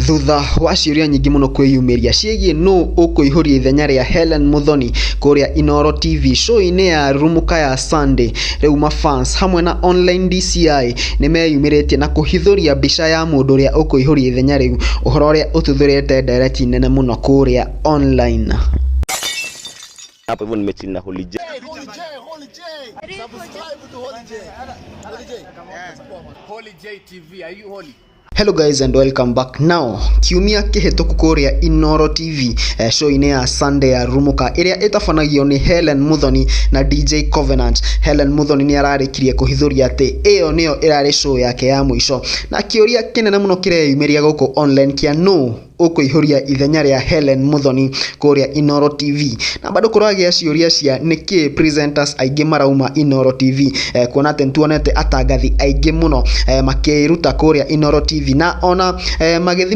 Thutha wa ciũria nyingĩ mũno kwĩyumĩria ciĩgiĩ nũ ũkũihũria ithenya rĩa Hellen Muthoni kũrĩa Inooro TV show-inĩ ya Rurumũka ya Sunday, rĩu mafans hamwe na online DCI nĩmeyumĩrĩtie na kũhithũria mbica ya mũndũ ũrĩa ũkũihũria ithenya rĩu, ũhoro ũrĩa ũtuthũrĩte ndereti nene mũno kũrĩa online. Hapo hivyo nimechill na Holy J. Holy J, Holy J. Subscribe to Holy J. Holy J. Holy J TV, are you holy? Hello guys and welcome back. Now, kiumia kĩhĩtũku kũrĩa Inooro TV show-inĩ ya Sunday ya Rurumũka ĩrĩa ĩtabanagio nĩ Hellen Muthoni na DJ Covenant. Hellen Muthoni nĩ ararĩkirie kũhithũria atĩ ĩyo nĩyo ĩrarĩ show yake ya mũico, na kĩũria kĩnene mũno kĩreyumĩria gũkũ online kĩa nũ ũkũihũria ithenya rĩa Hellen Muthoni kũrĩa Inooro TV, na bado kũragĩa ciũria cia nĩkĩ presenters aingĩ marauma Inooro TV, kuona atĩ nĩtuonete atangathi aingĩ mũno makĩruta kũrĩa Inooro TV na ona magĩthiĩ